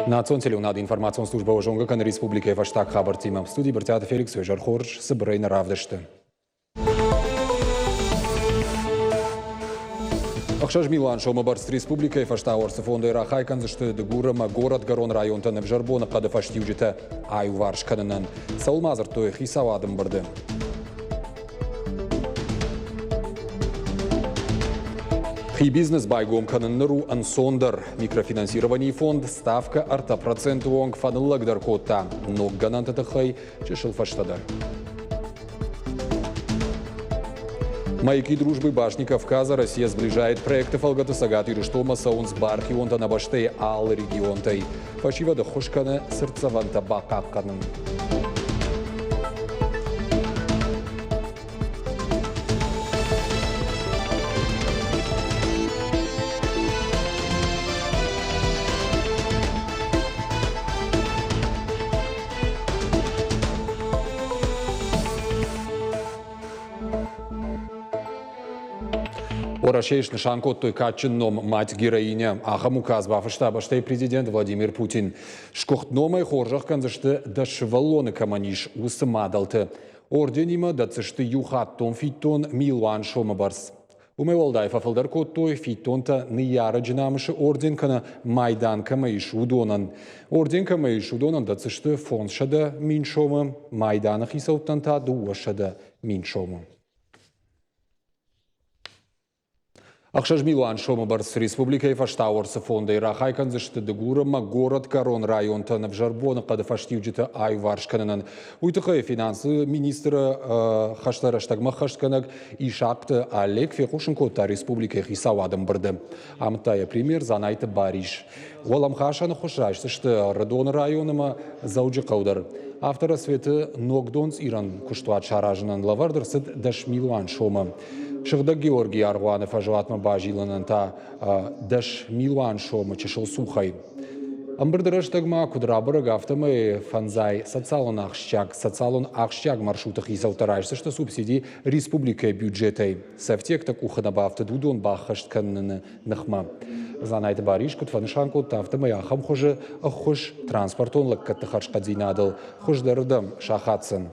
Национ телеуынады информацион службӕ зонгӕ кӕны республикӕйы фӕстаг хабӕрттимӕ. Студийы Брытъиаты Феликс изӕр хорз цыбырӕй нӕ равдысты. 6 милуан сомы бӕрц республикӕйы фӕстауӕрцы фондӕй рахай кӕндзысты Дыгур ӕмӕ горӕтгӕрон районтӕн ӕвзӕр боныхъӕды фӕстиуджытӕ аиуварс кӕнынӕн. Цӕуыл ма дзырдтой хицауады ӕмбырды? Хи бизнес байгом кӕнын ныр у ӕнцондӕр. Микрофинансированийы фонд ставкӕ 3% онг фӕныллӕгдӕр кодта. Ног гӕнӕнты тыххӕй чысыл фӕстӕдӕр. Маяки дружбы башни Кавказа Россия сближает проекты фӕлгӕты Цӕгат Ирыстонмӕ цӕуынц бархионтӕ нӕ бӕстӕйы алы регионтӕй. Фӕсивӕды ӕххуыс кӕны цыртдзӕвӕнтӕ бахъахъхъӕнын. Уӕрӕсейы снысан кодтой кадджын ном «Мать-героиня». Ахӕм указ бафыста бӕстӕйы президент Владимир Путин. Сгуыхт номӕй хорзӕх кӕндзысты, дӕ сывӕллоны кӕмӕн ис, уыцы мадӕлты. Орденимӕ дӕтдзысты иухаттон фиддон милуан сомы бӕрц. Уымӕй уӕлдай фӕфылдӕр кодтой фиддонтӕ ныййарӕджы намысы орден кӕнӕ майдан кӕмӕ ис, уыдонӕн. Орден кӕмӕ ис, уыдонӕн дӕтдзысты 500 000 сомы, майданы хицӕуттӕн та 200 000 сомы. 6 милуан сомы бӕрц республикӕйы фӕстауӕрцы фондӕй рахай кӕндзысты Дыгур ӕмӕ горӕтгӕрон районтӕн ӕвзӕр боныхъӕды фӕстиуджытӕ аиуварс кӕнынӕн. Уый тыххӕй финансы министры хӕстӕ рӕстӕгмӕ хӕстгӕнӕг Исахъты Олег фехъусын кодта республикӕйы хицауады ӕмбырды. Амыдта йӕ премьер Дзанайты Барис. Уӕлӕмхасӕны хуыз райсдзысты Ӕрыдоны район ӕмӕ Дзӕуджыхъӕу дӕр. Афтӕ Рассветы ног донцъирӕн куыстуат саразынӕн лӕвӕрд ӕрцыд 10 милуан сомы. Сыгъдӕг Георгийы аргъуаны фӕзуатмӕ базилынӕн та 10 милуан сомы чысыл цухӕй. Ӕмбырды рӕстӕг ма куыд рабӕрӕг, афтӕмӕй фӕндзай социалон ахсджиаг маршруты хицӕуттӕ райсдзысты субсиди республикӕйы бюджетӕй. Цы ӕфтиӕгтӕ къухы нӕ бафтыд, уыдон баххӕст кӕныны ныхмӕ. Дзанайты Барис куыд фӕнысан кодта, афтӕмӕй ахӕм хуызы ӕххуыс транспортон лӕггӕдты хӕрзхъӕддзинадыл хуыздӕрырдӕм сахаддзӕн.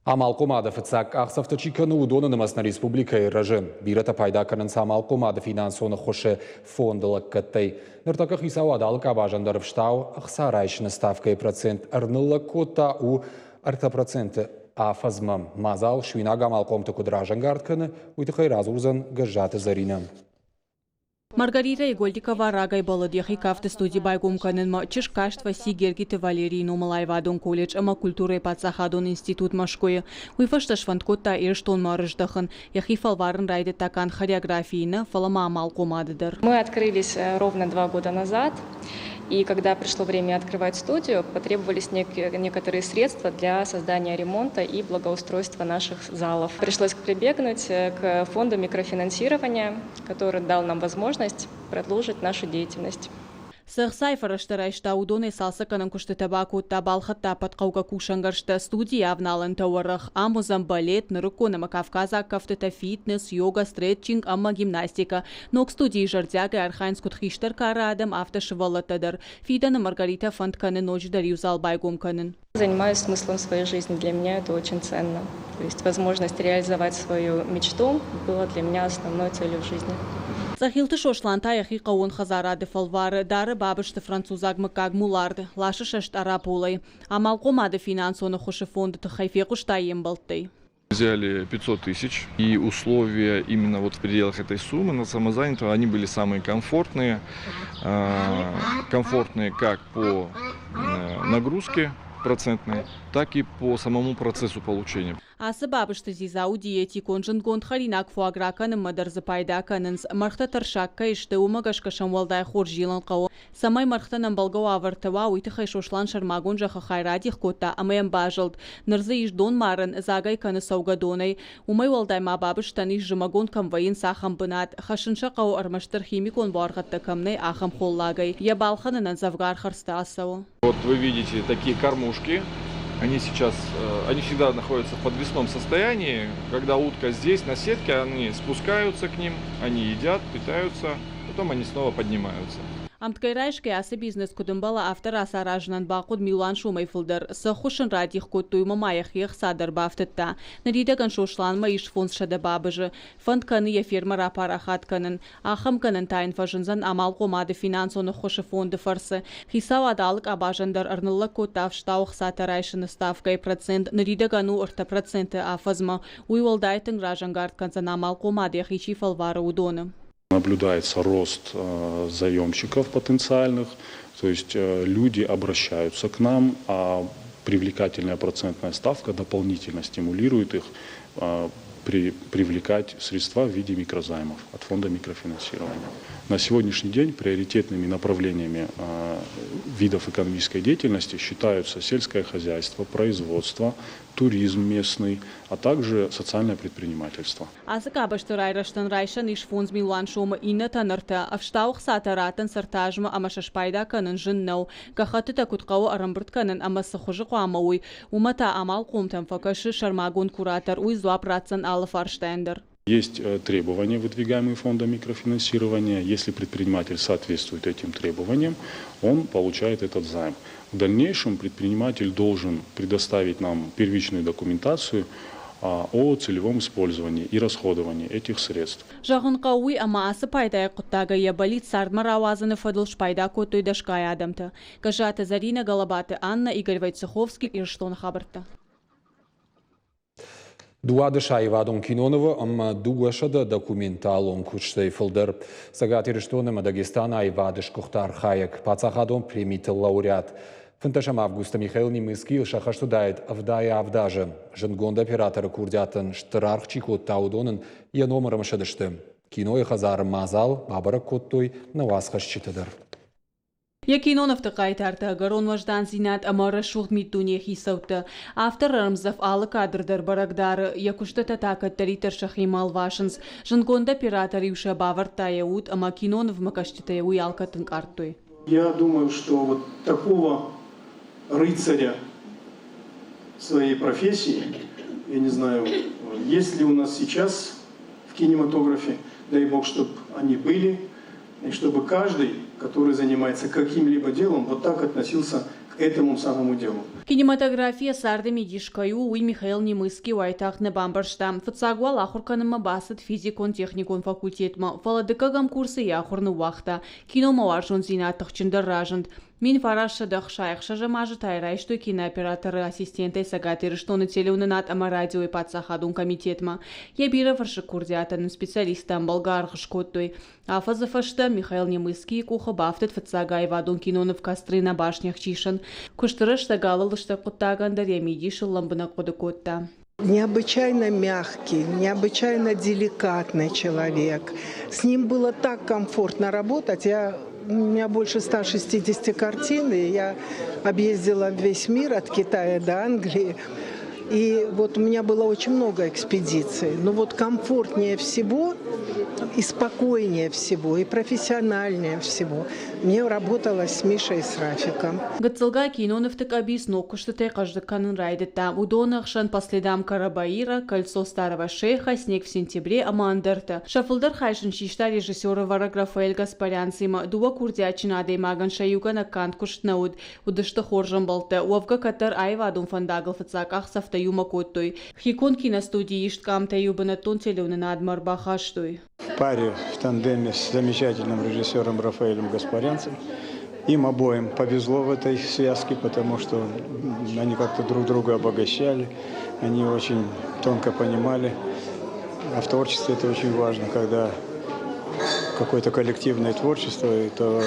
Амалхъомады фыццаг къахдзӕфтӕ чи кӕны, уыдоны нымӕц нӕ республикӕйы рӕзы. Бирӕтӕ пайда кӕнынц амалхъомады финансон ӕххуысы фонды лӕггӕдтӕй. Ныртӕккӕ хицауад алы къабазӕн дӕр ӕфстау ӕхца райсыны ставкӕйы процент ӕрныллӕг кодта, у 3% афӕдзмӕ. Мадзал суинаг амалхъомты куыд разӕнгард кӕны, уый тыххӕй радзурдзӕн Гӕззаты Зӕринӕ. Маргарита Игольдикова рагӕй бӕллыд йӕхи кафты студи байгом кӕнынмӕ. Чызг каст фӕци Гергиты Валерийы номыл аивадон колледж ӕмӕ культурӕйы паддзахадон институт Мӕскуыйы. Уый фӕстӕ сфӕнд кодта Ирыстонмӕ ӕрыздӕхын. Йӕхи фӕлварын райдыдта канд хореографийы нӕ, фӕлӕ ма амалхъомады дӕр. Мы открылись ровно 2 года назад. И когда пришло время открывать студию, потребовались некоторые средства для создания ремонта и благоустройства наших залов. Пришлось прибегнуть к фонду микрофинансирования, который дал нам возможность продолжить нашу деятельность. Цы ӕхцайы фӕрӕзтӕ райста, уыдонӕй цалцӕггӕнӕн куыстытӕ бакодта, балхӕдта ӕппӕт хъӕугӕ кусӕнгӕрзтӕ, студийы авналӕнтӕ уӕрӕх. Ам уыдзӕн балет, нырыккон ӕмӕ кавказаг кӕфтытӕ, фитнес, йога, стретчинг ӕмӕ гимнастикӕ. Ног студийы зӕрдиагӕй архайынц куыд хистӕр кары адӕм, афтӕ сывӕллӕттӕ дӕр. Фидӕны Маргарита фӕнд кӕны ноджыдӕр иу зал байгом кӕнын. Занимаюсь смыслом своей жизни. Для меня это очень ценно. То есть возможность реализовать свою мечту была для меня основной целью в жизни. Цъӕхилты Сослан та йӕхи хъӕууон хӕдзарады фӕлвары, дары бабызты французаг мыггаг мулард, ласы сӕ Стъараполӕй. Амалхъомады финансон ӕххуысы фонды тыххӕй фехъуыста йе мбӕлттӕй. Взяли 500 тысяч, и условия именно вот в пределах этой суммы на самозанятого, они были самые комфортные. Комфортные как по нагрузке процентной, так и по самому процессу получения. Ацы бабызты дзидза у диетикон, зындгонд хӕринаг фуагра кӕнынмӕ дӕр дзы пайда кӕнынц. Мӕргътӕ тӕрсаг кӕй сты, уымӕ гӕсгӕ сӕм уӕлдай хорз зилын хъӕуы. Цӕмӕй мӕргътӕн ӕмбӕлгӕ уавӕртӕ уа, уый тыххӕй Сослан сӕрмагонд зӕххы хай радих кодта ӕмӕ йӕм базылд. Ныр дзы ис донмарӕн, дзаг ӕй кӕны цӕугӕдонӕй. Уымӕй уӕлдай ма бабызтӕн ис зымӕгон кӕм вӕййынц, ахӕм бынат. Хӕссын сӕ хъӕуы ӕрмӕстдӕр химикон буаргъӕдтӕ кӕм нӕй, ахӕм холлагӕй. Йӕ балхӕнынӕн дзӕвгар хӕрдзтӕ ацӕуы. Вот вы видите такие кормушки. Они сейчас, они всегда находятся в подвесном состоянии. Когда утка здесь на сетке, они спускаются к ним, они едят, питаются. Потом они снова поднимаются. Ӕмткӕй райсгӕ ацы бизнес куыд ӕмбӕлы, афтӕ рацаразынӕн бахъуыд милуан сомӕй фылдӕр. Цы ӕххуыс ын радих кодтой, уымӕ ма йӕхи ӕхца дӕр бафтыдта. Ныридӕгӕн Сосланмӕ ис 500 бабызы. Фӕнд кӕны йӕ фермӕ рапарахат кӕнын. Ахӕм гӕнӕн та йын фӕзындзӕн амалхъомады финансон ӕххуысы фонды фӕрцы. Хицауад алы къабазӕн дӕр ӕрныллӕг кодта ӕфстау ӕхцатӕ райсыны ставкӕйы процент, ныридӕгӕн у 3% афӕдзмӕ. Уый уӕлдай тынг разӕнгард кӕндзӕн амалхъомад йӕхи чи фӕлвары, уыдоны. Наблюдается рост заемщиков потенциальных, то есть люди обращаются к нам, а привлекательная процентная ставка дополнительно стимулирует их привлекать средства в виде микрозаймов от фонда микрофинансирования. На сегодняшний день приоритетными направлениями видов экономической деятельности считаются сельское хозяйство, производство, туризм местный, а также социальное предпринимательство. Ацы къабӕзты райрӕзтӕн райсӕн ис 5 милуан сомы, иннӕтӕн ӕртӕ. Ӕфстау ӕхцатӕ раттынц 3 азмӕ ӕмӕ сӕ спайда кӕнын зын нӕу. Гӕххӕттытӕ куыд хъӕуы ӕрӕмбырд кӕнын ӕмӕ цы хуызы хъуамӕ уой, уымӕ та амалхъомтӕм фӕкӕсы сӕрмагонд куратор. Уый дзуапп ратдзӕн алы фарстайӕн дӕр. Есть требования, выдвигаемые фондом микрофинансирования. Если предприниматель соответствует этим требованиям, он получает этот займ. В дальнейшем предприниматель должен предоставить нам первичную документацию о целевом использовании и расходовании этих средств. Зӕгъын хъӕуы уый, ӕмӕ ацы пайдайы хъуыддагӕй йӕ бӕллиц цардмӕ рауадзыны фӕдыл спайда кодтой дӕсгай адӕмтӕ. Гӕззаты Зӕринӕ, Галабаты Анна, Игорь Войцеховский, Ирыстоны хабӕрттӕ. 12 аивадон кинонывы ӕмӕ 200 документалон куыстӕй фылдӕр. Цӕгат Ирыстон ӕмӕ Дагестаны аивады сгуыхт архайӕг, паддзахадон премиты лауреат. 15 августы Михаил Немысскийыл сӕххӕст уыдаид 77 азы. Зындгонд операторы курдиатӕн стыр аргъ чи кодта, уыдон ын йӕ ном ӕрымысыдысты. Кинойы хӕдзары мадзал бабӕрӕг кодтой нӕ уацхӕсджытӕ дӕр. Йӕ кинонывты хъайтартӕ ӕгӕрон уӕздандзинад ӕмӕ рӕсугъд миддунейы хицӕуттӕ. Авторы ӕрмдзӕф алы кадр дӕр бӕрӕг дары, йӕ куыстытӕ та кӕддӕриддӕр сӕхимӕ ӕлвасынц. Зындгонд оператор-иу сӕ бавӕрдта йӕ уд ӕмӕ кинонывмӕ кӕсджытӕ уый алкӕд ӕнкъардтой. Я думаю, что вот такого рыцаря своей профессии, я не знаю, есть ли у нас сейчас в кинематографе, дай бог, чтобы они были, и чтобы каждый, который занимается каким-либо делом, вот так относился к этому самому делу. Кинематография царды мидис кӕй у, уый Михаил Немысский уайтагъд нӕ бамбӕрста. Фыццаг уал ахуыр кӕнынмӕ бацыд физикон-техникон факультетмӕ, фӕлӕ дыккӕгӕм курсы йӕ ахуыр ныууагъта. Киномӕ уарзондзинад тыхджындӕр разынд. 1966 азы та йӕ райстой кинооператоры ассистентӕй Цӕгат Ирыстоны телеуынынад ӕмӕ радиойы паддзахадон комитетмӕ. Йӕ бирӕвӕрсыг курдиатӕн ын специалисттӕ ӕмбӕлгӕ аргъ скодтой. Афӕдзы фӕстӕ Михаил Немысскийы къухы бафтыд фыццаг аивадон киноныв «Костры на башнях» сисын. Куысты рӕстӕг алы лыстӕг хъуыддагӕн дӕр йӕ мидисыл лӕмбынӕг хъуыды кодта. Необычайно мягкий, необычайно деликатный человек. С ним было так комфортно работать. У меня больше 160 картин, и я объездила весь мир от Китая до Англии. И вот у меня было очень много экспедиций. Но вот комфортнее всего и спокойнее всего, и профессиональнее всего мне работалось с Мишей, с Рафиком. Гыццылгай кинонывты къӕбиц ног куыстытӕй хъӕздыг кӕнын райдыдта. Уыдоны ӕхсӕн «По следам Карабаира», «Кольцо старого шейха», «Снег в сентябре» ӕмӕ ӕндӕртӕ. Сӕ фылдӕр хай сын систа режиссеры-ӕвӕрӕг Рафаэль Гаспарянцимӕ. Дыууӕ курдиатджын адӕймагӕн сӕ иугӕнӕг канд куыст нӕ уыд. Уыдысты хорз ӕмбӕлттӕ. Уӕвгӕ кӕддӕр аивадон фӕндагыл фыццаг къахдзӕфтӕ иумӕ кодтой. Хиконд киностудийы ист къамтӕ-иу бынӕттон телеуынынадмӕ ӕрбахастой. В паре, в тандеме с замечательным режиссером Рафаэлем Гаспарянцем. Им обоим повезло в этой связке, потому что они как-то друг друга обогащали, они очень тонко понимали. А в творчестве это очень важно, когда какое-то коллективное творчество, это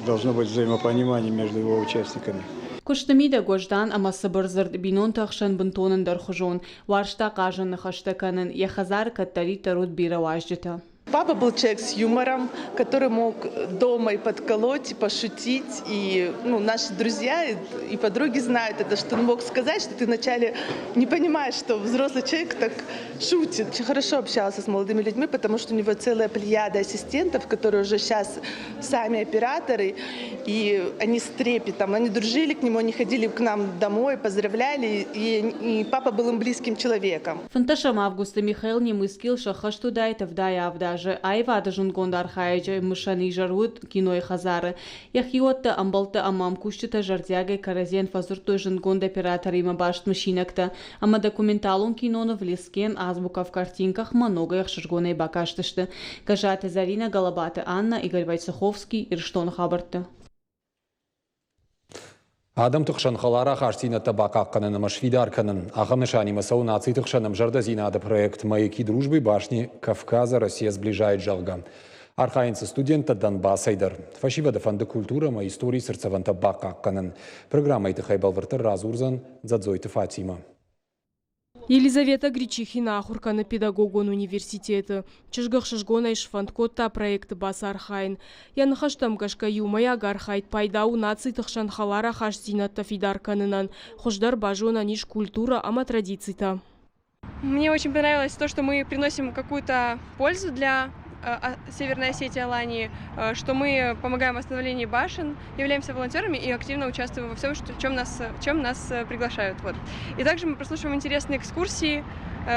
должно быть взаимопонимание между его участниками. Куысты мидӕг уӕздан ӕмӕ цыбырдзырд, бинонты ӕхсӕн бынтон ӕндӕрхуызон. Уарзта хъазӕн ныхӕстӕ кӕнын, йӕ хӕдзары кӕддӕриддӕр уыд бирӕ уазджытӕ. Папа был человек с юмором, который мог дома и подколоть, и пошутить. И, ну, наши друзья и подруги знают это, что он мог сказать, что ты вначале не понимаешь, что взрослый человек так шутит. Очень хорошо общался с молодыми людьми, потому что у него целая плеяда ассистентов, которые уже сейчас сами операторы, и они с трепетом, они дружили к нему, они ходили к нам домой, поздравляли, и папа был им близким человеком. 15 августы Михаил Немысскийыл сӕххӕст уыдаид 77 азы. азы. Аивады зындгонд архайӕджы мысӕн изӕр уыд кинойы хӕдзары. Йӕ хиуӕттӕ, ӕмбӕлттӕ ӕмӕ ӕмкусджытӕ зӕрдиагӕй кӕрӕдзийӕн фӕдзырдтой зындгонд операторимӕ баст мысинӕгтӕ ӕмӕ документалон киноныв Лескен азбука в картинках-мӕ ногӕй ӕхсызгонӕй бакастысты. Гӕззаты Зӕринӕ, Галабаты Аннӕ, Игорь Войцеховский, Ирыстоны хабӕрттӕ. Адӕмты хсӕн хӕлар ахастдзинӕдтӕ бахъахъхъӕнын ӕмӕ сфидар кӕнын. Ахӕм нысанимӕ цӕуы нациты хсӕн ӕмзӕрдӕдзинады проект «Маяки дружбы башни Кавказа Россия сближает», зӕгъгӕ. Архайынц студенттӕ Донбассӕй дӕр. Фӕсивӕды фӕнды культурӕ ӕмӕ историйы цыртдзӕвӕнтӕ бахъахъхъӕнын. Программӕйы тыххӕй бӕлвырддӕр радзурдзӕн Дзӕдзойты Фатимӕ. Елизавета Гречихина ахуыр кӕны педагогон университеты. Чызг ӕхсызгонӕй сфӕнд кодта проекты бацархайын. Йӕ ныхӕстӕм гӕсгӕ иумӕйаг архайд пайда у нациты хсӕн хӕлар ахастдзинӕдтӕ фидар кӕнынӕн, хуыздӕр базонӕн ис культурӕ ӕмӕ традицитӕ. Мне очень понравилось то, что мы приносим какую-то пользу для Северной Осетии, Алании, что мы помогаем в восстановлении башен, являемся волонтерами и активно участвуем во всем, что, в чем нас приглашают. Вот. И также мы прослушиваем интересные экскурсии,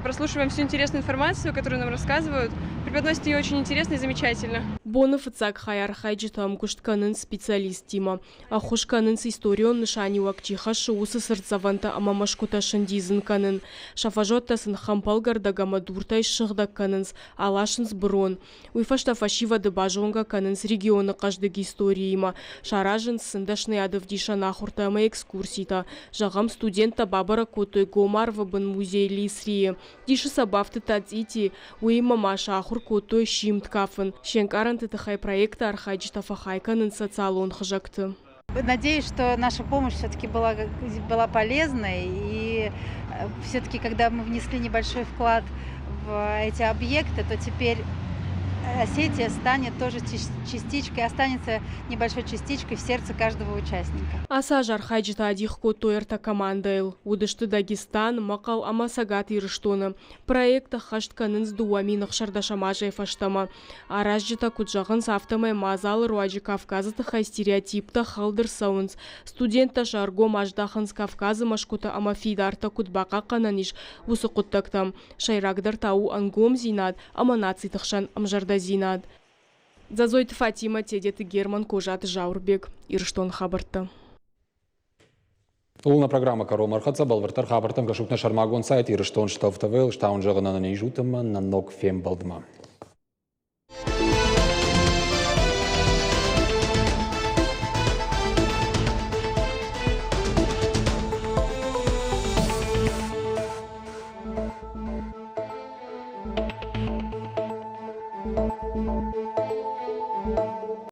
прослушиваем всю интересную информацию, которую нам рассказывают. Преподносят ее очень интересно и замечательно. Боны фыццаг хай архайджытӕ ӕмгуыст кӕнынц специалисттимӕ. Ӕххуыс кӕнынц историон нысаниуӕг чи хӕссы, уыцы цыртдзӕвӕнтӕ ӕмӕ мӕсгуытӕ сӕндидзын кӕнын. Сӕ фазоттӕ сын хӕмпӕлгӕрдӕг ӕмӕ дуртӕй ссыгъдӕг кӕнынц, аласынц бырон. Уый фӕстӕ фӕсивӕды базонгӕ кӕнынц регионы хъӕздыг историимӕ, саразынц сын дӕсныйад ӕвдисӕн ахуыртӕ ӕмӕ экскурситӕ. Зӕгъӕм, студенттӕ бабӕрӕг кодтой гом арвы бын музей Лисрийы. Дисы сӕ бафтыдта цъити, уыимӕ ма сӕ ахуыр кодтой симд кафын. Се нкъарӕнты тыххӕй проекты архайджытӕ фӕхай кӕнынц социалон хызӕгты. Надеюсь, что наша помощь все-таки была полезной. И все-таки, когда мы внесли небольшой вклад в эти объекты, то теперь Осетия станет тоже частичкой, останется небольшой частичкой в сердце каждого участника. Ацы аз архайджытӕ адих кодтой ӕртӕ командӕйыл. Уыдысты Дагестан, Мӕхъӕл ӕмӕ Цӕгат Ирыстоны. Проект ӕххӕст кӕнынц 2016 азӕй фӕстӕмӕ. Аразджытӕ куыд зӕгъынц, афтӕмӕй мадзалы руаджы Кавказы тыххӕй стереотиптӕ хӕлд ӕрцӕуынц. Студенттӕ сӕ ӕргом аздахынц Кавказы мӕсгуытӕ ӕмӕ фидартӕ куыд бахъахъхъӕнӕн ис, уыцы хъуыддӕгтӕм. Сӕйрагдӕр та у ӕнгомдзинад ӕмӕ нациты хсӕн ӕмзӕрдӕдзинад. Дзӕдзойты Фатимӕ, Тедеты Герман, Козаты Зауырбег, Ирыстоны хабӕрттӕ. Ууыл нӕ программӕ кӕронмӕ ӕрхӕццӕ. Бӕлвырддӕр хабӕрттӕм кӕсут нӕ сӕрмагонд сайт Ирыстон ТВ стауын зӕгъын ӕнӕниз ут ӕмӕ нӕ ног фембӕлдмӕ.